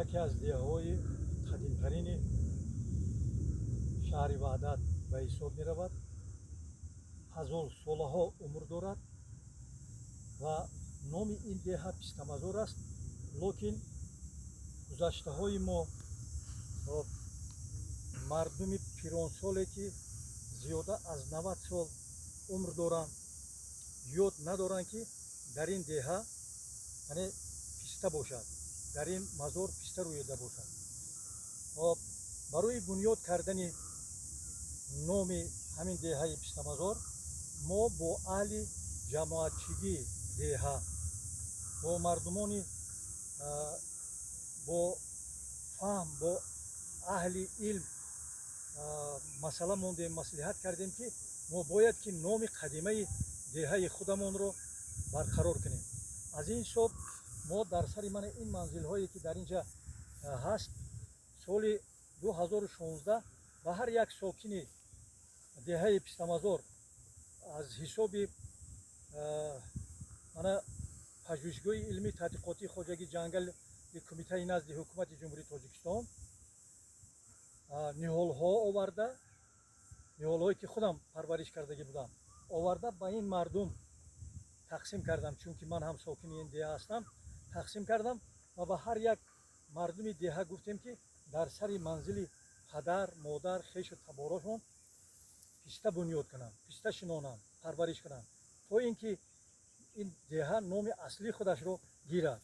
Яке аз деҳаҳои қадимтарини шаҳри Ваҳдат ба ҳисоб меравад. Ҳазорсолаҳо умр дорад ва номи ин деҳа Пистамазор аст. Лекин гузаштаҳои мо, мардуми пиронсоле ки зиёда аз 90 сол умр доранд, ёд надоранд, ки дар ин деҳа яъне писта бошад, дар ин мазор писта рӯида бошад. Барои бунёд кардани номи ҳамин деҳаи Пистамазор мо бо аҳли ҷамоатчигии деҳа, бо мардумони бо фаҳм, бо аҳли илм масъала мондем, маслиҳат кардем, ки мо бояд ки номи қадимаи деҳаи худамонро барқарор кунем. Аз ин ҳисоб мо дар сари мана ин манзилҳое ки дар инҷа ҳаст, соли 2016 ба ҳар як сокини деҳаи Пистамазор аз ҳисоби мана пажӯҳишгоҳи илмии тадқиқотии хоҷагии ҷангали кумитаи назди ҳукумати Ҷумҳурии Тоҷикистон ниҳолҳо оварда, ниҳолҳое ки худам парвариш кардагӣ будам, оварда ба ин мардум тақсим кардам, чунки ман ҳам сокини ин деҳа ҳастам, тақсим кардам ва ба ҳар як мардуми деҳа гуфтем, ки дар сари манзили падар, модар, хешу таборошон писта бунёд кунанд, писта шинонанд, парвариш кунанд, то ин ки ин деҳа номи аслии худашро гирад.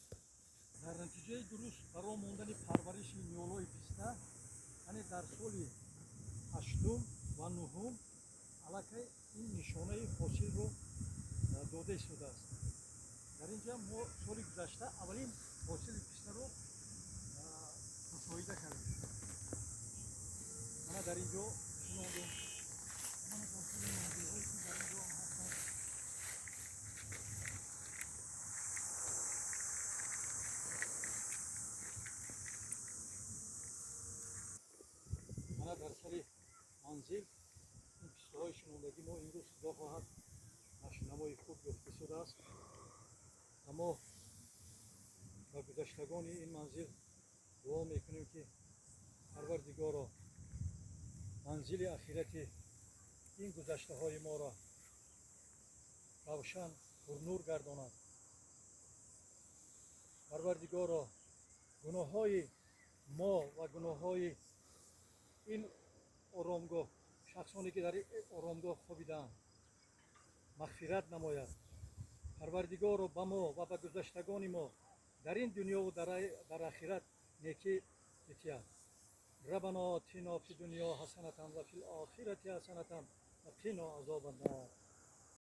Дар натиҷаи дуруст баро мондани парвариши ниҳолҳои писта, яъне дар соли ҳаштум ва нуҳум аллакай ин нишонаи ҳосилро дода истодааст. Дар ин ҷа мо соли гузашта аввалин ҳосили пистаро мушоҳида кардем. Мана дар ин ҷо шинондем. Мана дар соли манзилҳое ки дар ин ҷо ҳастанд. Мана дар сари манзил ин пистаҳои шинондагӣ мо имрӯз худо хоҳад нашунамои хуб ёфта шудааст. Аммо ба гузаштагони ин манзил дуо мекунем, ки Парвардигоро манзили ахирати ин гузаштаҳои моро равшан пурнур гардонад. Парвардигоро гуноҳҳои мо ва гуноҳҳои ин оромгоҳ, шахсоне ки дар ин оромгоҳ хобидаанд, мағфират намояд. Парвардигоро ба мо ва ба гузаштагони мо дар ин дунёву дар ахират некӣ битиҳад. Раббано атино фи дунё ҳасанатан ва фил охирати ҳасанатан ва қино азобан нор.